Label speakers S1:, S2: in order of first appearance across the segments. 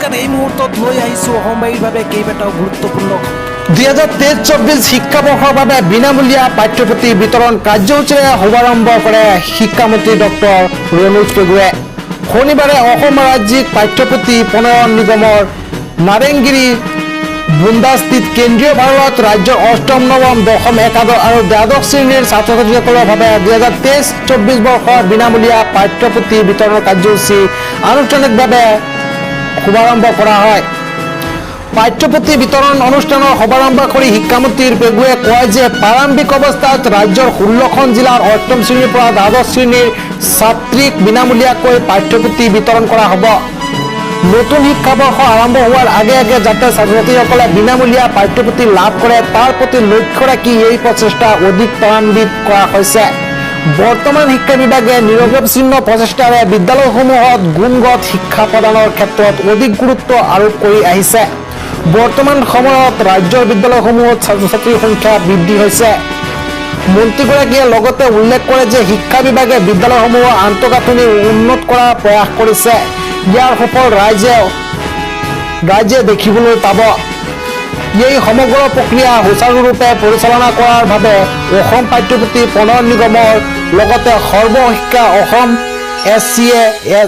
S1: নমস্কাৰ, এই মুহূৰ্তত লৈ আহিছোঁ অসমবাসীৰ বাবে কেইবাটাও গুৰুত্বপূৰ্ণ
S2: 2023-24 শিক্ষাবৰ্ষৰ বাবে বিনামূলীয়া পাঠ্যপুথি বিতৰণ কাৰ্যসূচীৰে শুভাৰম্ভ কৰে শিক্ষামন্ত্ৰী ডক্টৰ ৰণোজ পেগুৱে। শনিবাৰে অসম ৰাজ্যিক পাঠ্যপুথি প্ৰণয়ন নিগমৰ নাৰেংগিৰি বোন্দাস্থিত কেন্দ্ৰীয় ভঁৰালত ৰাজ্যৰ অষ্টম, নৱম, দশম, একাদশ আৰু দ্বাদশ শ্ৰেণীৰ ছাত্ৰ ছাত্ৰীসকলৰ বাবে 2023-24 বৰ্ষৰ বিনামূলীয়া পাঠ্যপুথি বিতৰণৰ কাৰ্যসূচী আনুষ্ঠানিকভাৱে শুভাৰম্ভ কৰা হয়। পাঠ্যপুথি বিতৰণ অনুষ্ঠানৰ শুভাৰম্ভ কৰি শিক্ষামন্ত্ৰী পেগুৱে কয় যে প্ৰাৰম্ভিক অৱস্থাত ৰাজ্যৰ 16খন জিলাৰ অষ্টম শ্ৰেণীৰ পৰা দ্বাদশ শ্ৰেণীৰ ছাত্ৰীক বিনামূলীয়াকৈ পাঠ্যপুথি বিতৰণ কৰা হ'ব। নতুন শিক্ষাবৰ্ষ আৰম্ভ হোৱাৰ আগে আগে যাতে ছাত্ৰ ছাত্ৰীসকলে বিনামূলীয়া পাঠ্যপুথি লাভ কৰে, তাৰ প্ৰতি লক্ষ্য ৰাখি এই প্ৰচেষ্টা অধিক ত্বৰান্বিত কৰা হৈছে। বৰ্তমান শিক্ষা বিভাগে নিৰৱচ্ছিন্ন প্ৰচেষ্টাৰে বিদ্যালয়সমূহত গুণগত শিক্ষা প্ৰদানৰ ক্ষেত্ৰত অধিক গুৰুত্ব আৰোপ কৰি আহিছে। বৰ্তমান সময়ত ৰাজ্যৰ বিদ্যালয়সমূহত ছাত্ৰ ছাত্ৰীৰ সংখ্যা বৃদ্ধি হৈছে। মন্ত্ৰীগৰাকীয়ে লগতে উল্লেখ কৰে যে শিক্ষা বিভাগে বিদ্যালয়সমূহৰ আন্তঃগাঁথনি উন্নত কৰাৰ প্ৰয়াস কৰিছে। ইয়াৰ সফল ৰাইজে ৰাজ্যে দেখিবলৈ পাব। এই সমগ্ৰ প্ৰক্ৰিয়া সুচাৰুৰূপে পৰিচালনা কৰাৰ বাবে অসম পাঠ্যপুথি প্ৰণয়ন নিগমৰ লগতে সৰ্বশিক্ষা অসম, S C A,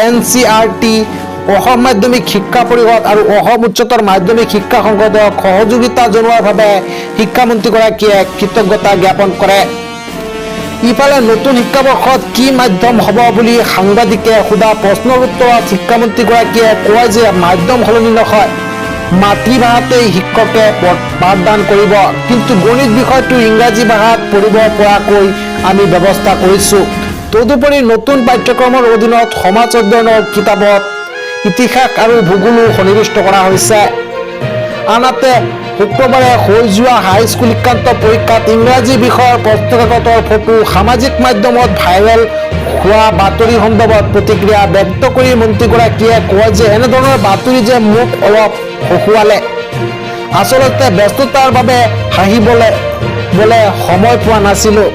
S2: N C R T, অসম মাধ্যমিক শিক্ষা পৰিষদ আৰু অসম উচ্চতৰ মাধ্যমিক শিক্ষা সংসদক সহযোগিতা জনোৱাৰ বাবে শিক্ষামন্ত্ৰীগৰাকীয়ে কৃতজ্ঞতা জ্ঞাপন কৰে। ইফালে নতুন শিক্ষাবৰ্ষত কি মাধ্যম হ'ব বুলি সাংবাদিকে সোধা প্ৰশ্নৰ উত্তৰত শিক্ষামন্ত্ৰীগৰাকীয়ে কয় যে মাধ্যম সলনি নহয়, মাতৃভাষাতেই শিক্ষকে পাঠদান কৰিব। কিন্তু গণিত বিষয়টো ইংৰাজী ভাষাত পঢ়িব পৰাকৈ আমি ব্যৱস্থা কৰিছোঁ। তদুপৰি নতুন পাঠ্যক্ৰমৰ অধীনত সমাজ অধ্যয়নৰ কিতাপত ইতিহাস আৰু ভূগোলো সন্নিৱিষ্ট কৰা হৈছে। আনহাতে শুক্ৰবাৰে হৈ যোৱা হাইস্কুল শিক্ষান্ত পৰীক্ষাত ইংৰাজী বিষয়ৰ প্ৰশ্নকাকতৰ ফটো সামাজিক মাধ্যমত ভাইৰেল হোৱা বাতৰি সন্দৰ্ভত প্ৰতিক্ৰিয়া ব্যক্ত কৰি মন্ত্ৰীগৰাকীয়ে কয় যে এনেধৰণৰ বাতৰি যে মোক অলপ হহুৱালে। আচলতে ব্যস্ততাৰ বাবে হাঁহিবলৈ বোলে সময় পোৱা নাছিলোঁ।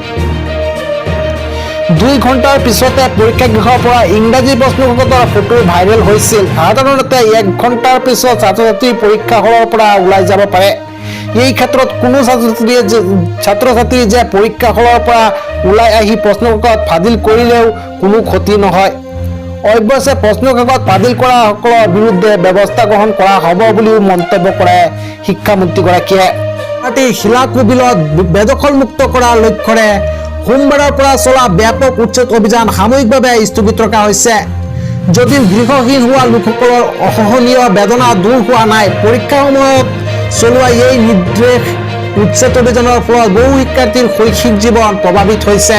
S2: 2 ঘণ্টাৰ পিছতে পৰীক্ষাগৃহৰ পৰা ইংৰাজী প্ৰশ্নকাকতৰ ফটো ভাইৰেল হৈছিল। সাধাৰণতে এক ঘণ্টাৰ পিছত ছাত্ৰ ছাত্ৰী পৰীক্ষা হলৰ পৰা ওলাই যাব পাৰে। এই ক্ষেত্ৰত কোনো ছাত্ৰ ছাত্ৰী যে পৰীক্ষা হলৰ পৰা ওলাই আহি প্ৰশ্নকাকত ফাদিল কৰিলেও কোনো ক্ষতি নহয়। অৱশ্যে প্ৰশ্নকাকত ফাদিল কৰাসকলৰ বিৰুদ্ধে ব্যৱস্থা গ্ৰহণ কৰা হ'ব বুলিও মন্তব্য কৰে শিক্ষামন্ত্ৰীগৰাকীয়ে। গুৱাহাটীৰ শিলাকু বিলত বেদখলমুক্ত কৰাৰ লক্ষ্যৰে সোমবাৰৰ পৰা চলা ব্যাপক উচ্ছেদ অভিযান সাময়িকভাৱে স্থগিত ৰখা হৈছে যদিও গৃহহীন হোৱা লোকসকলৰ অসহনীয় বেদনা দূৰ হোৱা নাই। পৰীক্ষাৰ সময়ত চলোৱা এই নিৰ্দেশ উচ্ছেদ অভিযানৰ ফলত বহু শিক্ষাৰ্থীৰ শৈক্ষিক জীৱন প্ৰভাৱিত হৈছে।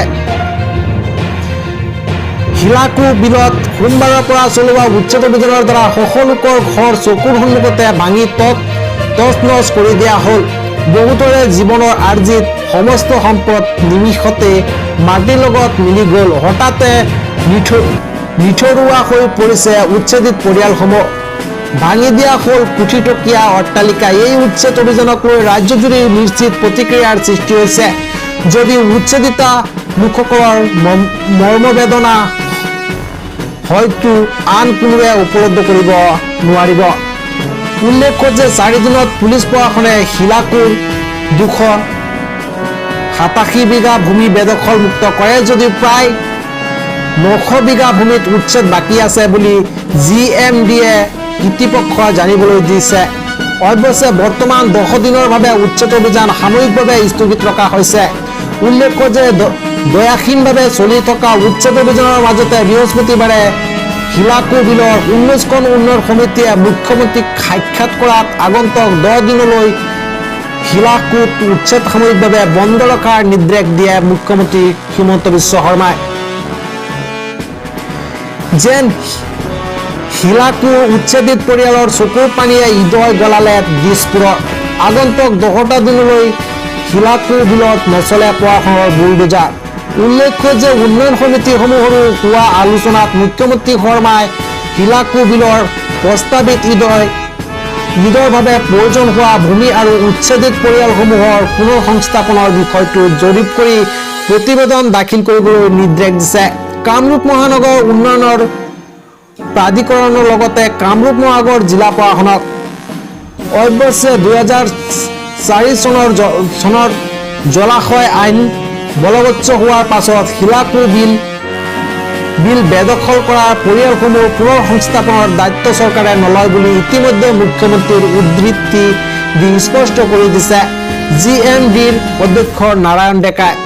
S2: শিলাকু বিলত সোমবাৰৰ পৰা চলোৱা উচ্ছেদ অভিযানৰ দ্বাৰা সকলোকৰ ঘৰ চকুৰ সন্মুখতে ভাঙি তত তচ নচ কৰি দিয়া হ'ল। বহুতৰে জীৱনৰ আৰ্জিত সমস্ত সম্পদ নিমিষতে মাটিৰ লগত মিলি গ'ল। হঠাতে নিঠৰুৱা হৈ পৰিছে উচ্ছেদিত পৰিয়ালসমূহ। ভাঙি দিয়া হ'ল কোটি টকীয়া অট্টালিকা। এই উচ্ছেদ অভিযানক লৈ ৰাজ্যজুৰি নিশ্চিত প্ৰতিক্ৰিয়াৰ সৃষ্টি হৈছে যদিও উচ্ছেদিতা লোকসকলৰ মৰ্মবেদনা হয়তো আন কোনোৱে উপলব্ধ কৰিব নোৱাৰিব। উল্লেখ্য যে 4 দিনত পুলিচ প্ৰশাসনে শিলাকুৰ 287 বিঘা ভূমি বেদখল মুক্ত কৰে যদিও প্ৰায় 900 বিঘা ভূমিত উচ্ছেদ বাকী আছে বুলি জি এম ডি এ কৰ্তৃপক্ষই জানিবলৈ দিছে। অৱশ্যে বৰ্তমান 10 দিনৰ বাবে উচ্ছেদ অভিযান সাময়িকভাৱে স্থগিত ৰখা হৈছে। উল্লেখ্য যে দয়াহীনভাৱে চলি থকা উচ্ছেদ অভিযানৰ মাজতে বৃহস্পতিবাৰে শিলাকু বিলৰ 19খন উন্নয়ন সমিতিয়ে মুখ্যমন্ত্ৰীক সাক্ষাৎ কৰাত আগন্তুক 10 দিনলৈ শিলাকুত উচ্ছেদ সাময়িকভাৱে বন্ধ ৰখাৰ নিৰ্দেশ দিয়ে মুখ্যমন্ত্ৰী হিমন্ত বিশ্ব শৰ্মাই। যেন শিলাকু উচ্ছেদিত পৰিয়ালৰ চকুৰ পানীয়ে হৃদয় গলালে দিছপুৰৰ। আগন্তুক 10টা দিনলৈ শিলাকু বিলত নচলে প্ৰশাসনৰ বুলডোজাৰ। উল্লেখ্য যে উন্নয়ন সমিতিসমূহৰো হোৱা আলোচনাত মুখ্যমন্ত্ৰী শৰ্মাই শিলাকু বিলৰ প্ৰস্তাৱিত ঈদৰ বাবে প্ৰয়োজন হোৱা ভূমি আৰু উচ্ছেদিত পৰিয়ালসমূহৰ পুনৰ সংস্থাপনৰ বিষয়টো জৰীপ কৰি প্ৰতিবেদন দাখিল কৰিবলৈ নিৰ্দেশ দিছে। কামৰূপ মহানগৰ উন্নয়নৰ প্ৰাধিকৰণৰ লগতে কামৰূপ মহানগৰ জিলা প্ৰশাসনক। অৱশ্যে 2004 চনৰ জলাশয় আইন বলবৎ হোৱাৰ পাছত শিলাকু বিল বেদখল কৰা পৰিয়ালসমূহ পুনৰ সংস্থাপনৰ দায়িত্ব চৰকাৰে নলয় বুলি ইতিমধ্যে মুখ্যমন্ত্ৰীৰ উদ্ধৃতি দি স্পষ্ট কৰি দিছে জি এম ডিৰ অধ্যক্ষ নাৰায়ণ ডেকাই।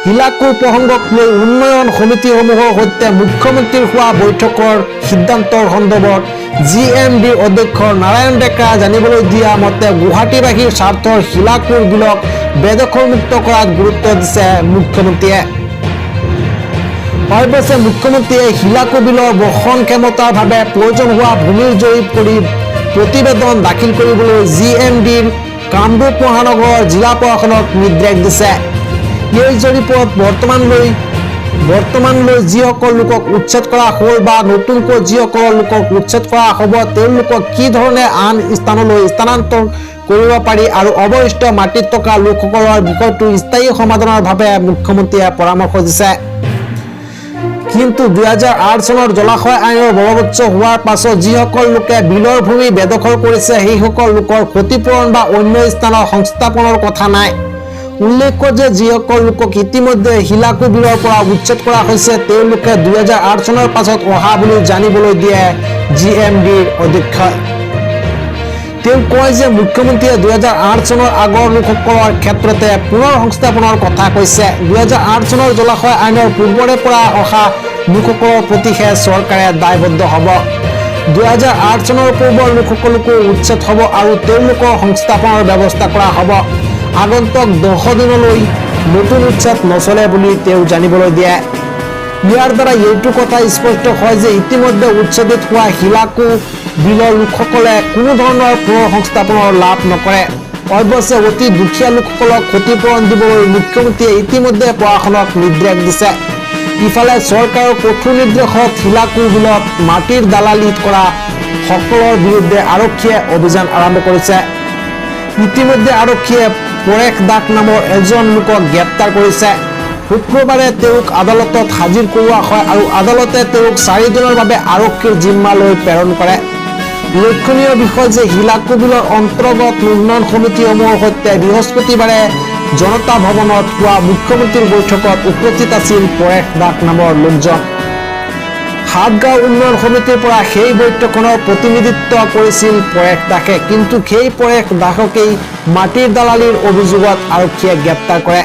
S2: শিলাকু প্ৰসংগক লৈ উন্নয়ন সমিতিসমূহৰ সৈতে মুখ্যমন্ত্ৰীৰ হোৱা বৈঠকৰ সিদ্ধান্তৰ সন্দৰ্ভত জি এম ডিৰ অধ্যক্ষ নাৰায়ণ ডেকা জানিবলৈ দিয়া মতে, গুৱাহাটীবাসীৰ স্বাৰ্থৰ শিলাকুৰ বিলক বেদখলমুক্ত কৰাত গুৰুত্ব দিছে মুখ্যমন্ত্ৰীয়ে। অৱশ্যে মুখ্যমন্ত্ৰীয়ে শিলাকু বিলৰ বহন ক্ষমতাৰ বাবে প্ৰয়োজন হোৱা ভূমিৰ জৰীপ কৰি প্ৰতিবেদন দাখিল কৰিবলৈ জি এম ডিৰ কামৰূপ মহানগৰ জিলা প্ৰশাসনক নিৰ্দেশ দিছে। এই জৰীপত বৰ্তমানলৈ যিসকল লোকক উচ্ছেদ কৰা হ'ল বা নতুনকৈ যিসকল লোকক উচ্ছেদ কৰা হ'ব, তেওঁলোকক কি ধৰণে আন স্থানলৈ স্থানান্তৰ কৰিব পাৰি আৰু অৱশিষ্ট মাটিত থকা লোকসকলৰ বিষয়টো স্থায়ী সমাধানৰ বাবে মুখ্যমন্ত্ৰীয়ে পৰামৰ্শ দিছে। কিন্তু 2008 চনৰ জলাশয় আইনৰ বলবৎ হোৱাৰ পাছত যিসকল লোকে বিলৰ ভূমি বেদখল কৰিছে, সেইসকল লোকৰ ক্ষতিপূৰণ বা অন্য স্থানত সংস্থাপনৰ কথা নাই। উল্লেখ্য যে যিসকল লোকক ইতিমধ্যে শিলাকু বিলৰ পৰা উচ্ছেদ কৰা হৈছে, তেওঁলোকে 2008 চনৰ পাছত অহা বুলি জানিবলৈ দিয়ে জি এম ডিৰ অধ্যক্ষই। তেওঁ কয় যে মুখ্যমন্ত্ৰীয়ে 2008 চনৰ আগৰ লোকসকলৰ ক্ষেত্ৰতে পুনৰ সংস্থাপনৰ কথা কৈছে। 2008 চনৰ জলাশয় আইনৰ পূৰ্বৰে পৰা অহা লোকসকলৰ প্ৰতিহে চৰকাৰে দায়বদ্ধ হ'ব। 2008 চনৰ পূৰ্বৰ লোকসকলকো উচ্ছেদ হ'ব আৰু তেওঁলোকৰ সংস্থাপনৰ ব্যৱস্থা কৰা হ'ব। আগন্তুক 10 দিনলৈ নতুন উচ্ছেদ নচলে বুলি তেওঁ জানিবলৈ দিয়ে। ইয়াৰ দ্বাৰা এইটো কথা স্পষ্ট হয় যে ইতিমধ্যে উচ্ছেদিত হোৱা শিলাকু বিলৰ লোকসকলে কোনো ধৰণৰ পুনৰ সংস্থাপনৰ লাভ নকৰে। অৱশ্যে অতি দুখীয়া লোকসকলক ক্ষতিপূৰণ দিবলৈ মুখ্যমন্ত্ৰীয়ে ইতিমধ্যে প্ৰশাসনক নিৰ্দেশ দিছে। ইফালে চৰকাৰৰ কঠোৰ নিৰ্দেশত শিলাকু বিলত মাটিৰ দালালি কৰা সকলৰ বিৰুদ্ধে আৰক্ষীয়ে অভিযান আৰম্ভ কৰিছে। ইতিমধ্যে আৰক্ষীয়ে পৰেশ দাস নামৰ এজন লোকক গ্ৰেপ্তাৰ কৰিছে। শুক্ৰবাৰে তেওঁক আদালতত হাজিৰ কৰোৱা হয় আৰু আদালতে তেওঁক 4 দিনৰ বাবে আৰক্ষীৰ জিম্মালৈ প্ৰেৰণ কৰে। লক্ষণীয় বিষয় যে শিলাকু বিলৰ অন্তৰ্গত উন্নয়ন সমিতিসমূহৰ সৈতে বৃহস্পতিবাৰে জনতা ভৱনত হোৱা মুখ্যমন্ত্ৰীৰ বৈঠকত উপস্থিত আছিল পৰেশ দাস নামৰ লোকজন। সাতগাঁও উন্নয়ন সমিতিৰ পৰা সেই বৈঠকখনৰ প্ৰতিনিধিত্ব কৰিছিল পৰেশ দাসে। কিন্তু সেই পৰেশ দাসকেই মাটিৰ দালালিৰ অভিযোগত আৰক্ষীয়ে গ্ৰেপ্তাৰ কৰে।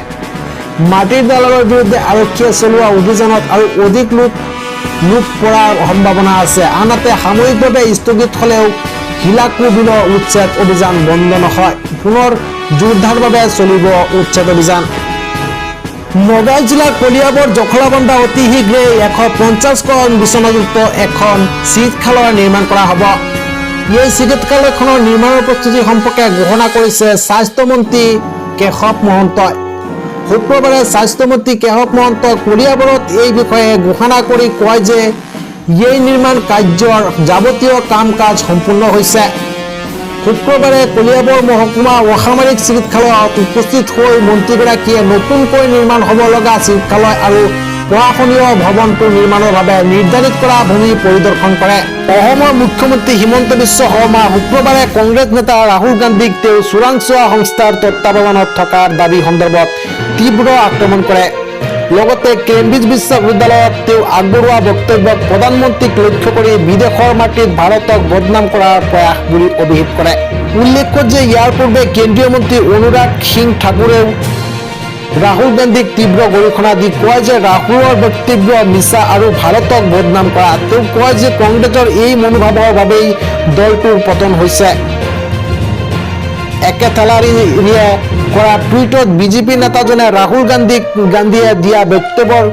S2: মাটিৰ দালালৰ বিৰুদ্ধে আৰক্ষীয়ে চলোৱা অভিযানত আৰু অধিক লোক পৰাৰ সম্ভাৱনা আছে। আনহাতে সাময়িকভাৱে স্থগিত হ'লেও শিলাকু বিলৰ উচ্ছেদ অভিযান বন্ধ নহয়। পুনৰ জোৰদাৰভাৱে চলিব উচ্ছেদ অভিযান। নগাঁও জিলাৰ কলিয়াবৰ জখলাবন্ধা অতি শীঘ্ৰেই 150খন বিচনাযুক্ত এখন চিকিৎসালয় নিৰ্মাণ কৰা হ'ব। এই চিকিৎসালয়খনৰ নিৰ্মাণৰ প্ৰস্তুতি সম্পৰ্কে ঘোষণা কৰিছে স্বাস্থ্যমন্ত্ৰী কেশৱ মহন্তই। শুক্ৰবাৰে স্বাস্থ্যমন্ত্ৰী কেশৱ মহন্তই কলিয়াবৰত এই বিষয়ে ঘোষণা কৰি কয় যে এই নিৰ্মাণ কাৰ্যৰ যাৱতীয় কাম কাজ সম্পূৰ্ণ হৈছে। শুক্ৰবাৰে কলিয়াবৰ মহকুমা অসামৰিক চিকিৎসালয়ত উপস্থিত হৈ মন্ত্ৰীগৰাকীয়ে নতুনকৈ নিৰ্মাণ হ'ব লগা চিকিৎসালয় আৰু প্ৰশাসনীয় ভৱনটো নিৰ্মাণৰ বাবে নিৰ্ধাৰিত কৰা ভূমি পৰিদৰ্শন কৰে। অসমৰ মুখ্যমন্ত্ৰী হিমন্ত বিশ্ব শৰ্মা শুক্ৰবাৰে কংগ্ৰেছ নেতা ৰাহুল গান্ধীক তেওঁ চোৰাংচোৱা সংস্থাৰ তত্বাৱধানত থকাৰ দাবী সন্দৰ্ভত তীব্ৰ আক্ৰমণ কৰে। লগতে কেম্ব্ৰিজ বিশ্ববিদ্যালয়ত তেওঁ আগবঢ়োৱা বক্তব্যক প্ৰধানমন্ত্ৰীক লক্ষ্য কৰি বিদেশৰ মাটিত ভাৰতক বদনাম কৰাৰ প্ৰয়াস বুলি অভিহিত কৰে। উল্লেখ্য যে ইয়াৰ পূৰ্বে কেন্দ্ৰীয় মন্ত্ৰী অনুৰাগ সিং ঠাকুৰেও ৰাহুল গান্ধীক তীব্ৰ গৰিহণা দি কয় যে ৰাহুলৰ বক্তব্য মিছা আৰু ভাৰতক বদনাম কৰা। তেওঁ কয় যে কংগ্ৰেছৰ এই মনোভাৱৰ বাবেই দলটোৰ পতন হৈছে। একেঠালাৰীয়ে কৰা টুইটত বিজেপি নেতাজনে ৰাহুল গান্ধীয়ে দিয়া বক্তব্যৰ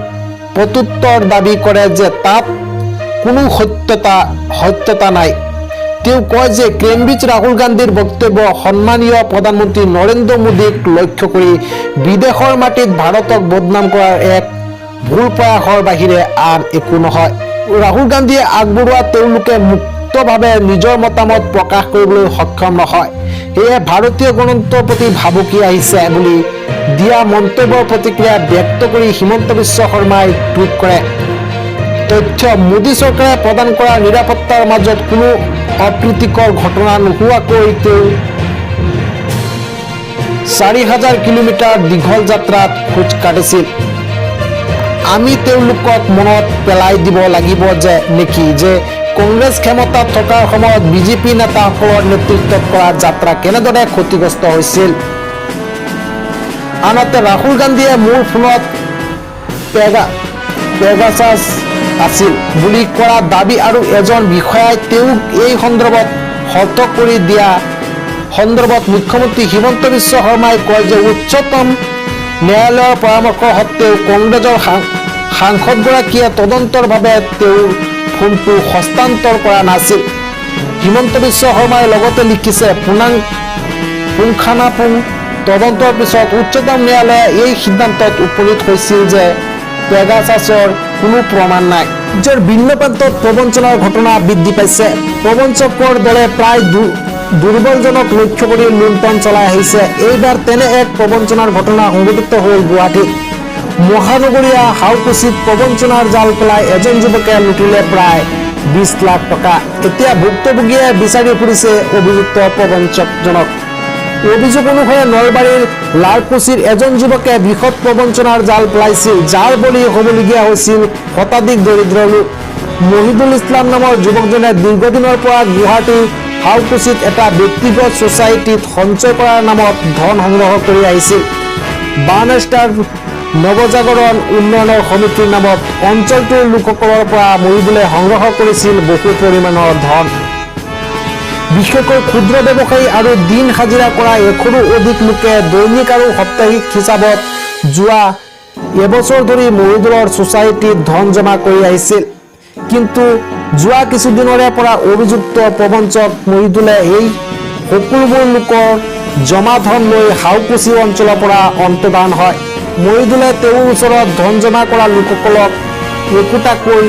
S2: প্ৰত্যুত্তৰ দাবী কৰে যে তাত কোনো সত্যতা নাই। তেওঁ কয় যে কেম্ব্ৰিজ ৰাহুল গান্ধীৰ বক্তব্য সন্মানীয় প্ৰধানমন্ত্ৰী নৰেন্দ্ৰ মোদীক লক্ষ্য কৰি বিদেশৰ মাটিত ভাৰতক বদনাম কৰাৰ এক ভুল প্ৰয়াসৰ বাহিৰে আন একো নহয়। ৰাহুল গান্ধীয়ে আগবঢ়োৱা তেওঁলোকে মুক্তভাৱে নিজৰ মতামত প্ৰকাশ কৰিবলৈ সক্ষম নহয়, সেয়ে ভাৰতীয় গণতন্ত্ৰৰ প্ৰতি ভাবুকি আহিছে বুলি দিয়া মন্তব্যৰ প্ৰতিক্ৰিয়া ব্যক্ত কৰি হিমন্ত বিশ্ব শৰ্মাই টুইট কৰে। তথ্য মোদী চৰকাৰে প্ৰদান কৰা নিৰাপত্তাৰ মাজত কোনো অপ্ৰীতিকৰ ঘটনা নোহোৱাকৈ তেওঁ 4000 কিলোমিটাৰ দীঘল যাত্ৰাত খোজ কাঢ়িছিল। আমি তেওঁলোকক মনত পেলাই দিব লাগিব যে নেকি যে কংগ্ৰেছ ক্ষমতাত থকাৰ সময়ত বিজেপি নেতাসকলৰ নেতৃত্বত কৰা যাত্ৰা কেনেদৰে ক্ষতিগ্ৰস্ত হৈছিল। আনহাতে ৰাহুল গান্ধীয়ে মোৰ ফোনত পেগাছাছ আছিল বুলি কৰা দাবী আৰু এজন বিষয়াই তেওঁক এই সন্দৰ্ভত সতৰ্ক কৰি দিয়া সন্দৰ্ভত মুখ্যমন্ত্ৰী হিমন্ত বিশ্ব শৰ্মাই কয় যে উচ্চতম ন্যায়ালয়ৰ পৰামৰ্শ সত্ত্বেও কংগ্ৰেছৰ সাংসদগৰাকীয়ে তদন্তৰ বাবে তেওঁৰ ফোনটো হস্তান্তৰ কৰা নাছিল। হিমন্ত বিশ্ব শৰ্মাই লগতে লিখিছে, পুংখানুপুংখ তদন্তৰ পিছত উচ্চতম ন্যায়ালয়ে এই সিদ্ধান্তত উপনীত হৈছিল যে পেগাছাছৰ কোনো প্ৰমাণ নাই। ৰাজ্যৰ ভিন্ন প্ৰান্তত প্ৰবঞ্চনাৰ ঘটনা বৃদ্ধি পাইছে। প্ৰবঞ্চকৰ দলে প্ৰায় দুৰ্বলজনক লক্ষ্য কৰি লুণ্ঠন চলাই আহিছে। এইবাৰ তেনে এক প্ৰবঞ্চনাৰ ঘটনা সংঘটিত হ'ল গুৱাহাটীত। মহানগৰীয়া সাউকুছিত প্ৰবঞ্চনাৰ জাল পেলাই এজন যুৱকে লুটিলে প্ৰায় 20 লাখ টকা। এতিয়া ভুক্তভোগীয়ে বিচাৰি ফুৰিছে অভিযুক্ত প্ৰবঞ্চকজনক। অভিযোগ অনুসৰি নলবাৰীৰ লালকুছিৰ এজন যুৱকে বৃহৎ প্ৰবঞ্চনাৰ জাল পেলাইছিল, যাৰ বলি হ'বলগীয়া হৈছিল শতাধিক দৰিদ্ৰ লোক। মহিদুল ইছলাম নামৰ যুৱকজনে দীৰ্ঘদিনৰ পৰা গুৱাহাটীৰ সাউকুছিত এটা ব্যক্তিগত ছ'চাইটিত সঞ্চয় কৰাৰ নামত ধন সংগ্ৰহ কৰি আহিছিল। বানেষ্টাৰ নৱজাগৰণ উন্নয়নৰ সমিতিৰ নামত অঞ্চলটোৰ লোকসকলৰ পৰা মহিদুলে সংগ্ৰহ কৰিছিল বহু পৰিমাণৰ ধন। বিশেষকৈ ক্ষুদ্ৰ ব্যৱসায়ী আৰু দিন হাজিৰা কৰা 100ৰো অধিক লোকে দৈনিক আৰু সাপ্তাহিক হিচাপত যোৱা এবছৰ ধৰি মহিদুলৰ ছ'চাইটিত ধন জমা কৰি আহিছিল। কিন্তু যোৱা কিছুদিনৰে পৰা অভিযুক্ত প্ৰবঞ্চক মহিদুলে এই সকলোবোৰ লোকৰ জমা ধন লৈ সাউকুছি অঞ্চলৰ পৰা অন্তৰ্ধান হয়। মহিদুলে তেওঁৰ ওচৰত ধন জমা কৰা লোকসকলক একোটাকৈ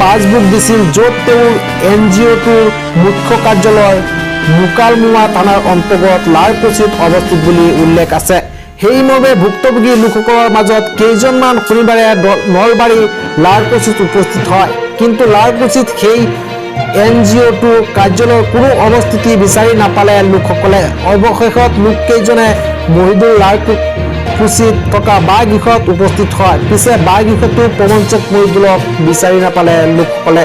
S2: পাছবুক দিছিল, য'ত তেওঁৰ এনজিঅ'টোৰ মুখ্য কাৰ্যালয় মুকালমুৱা থানাৰ অন্তৰ্গত লালকুছিত অৱস্থিত বুলি উল্লেখ আছে। সেইমৰ্মে ভুক্তভোগী লোকসকলৰ মাজত কেইজনমান শনিবাৰে নলবাৰী লালকুছিত উপস্থিত হয়। কিন্তু লালকুছিত সেই এনজিঅ'টোৰ কাৰ্যালয়ৰ কোনো অৱস্থিতি বিচাৰি নাপালে লোকসকলে। অৱশেষত লোককেইজনে মহিদুল লালকুছিত থকা বাসগৃহত উপস্থিত হয়। পিছে বাসগৃহতো প্ৰবঞ্চক মহিদুলক বিচাৰি নাপালে লোকসকলে।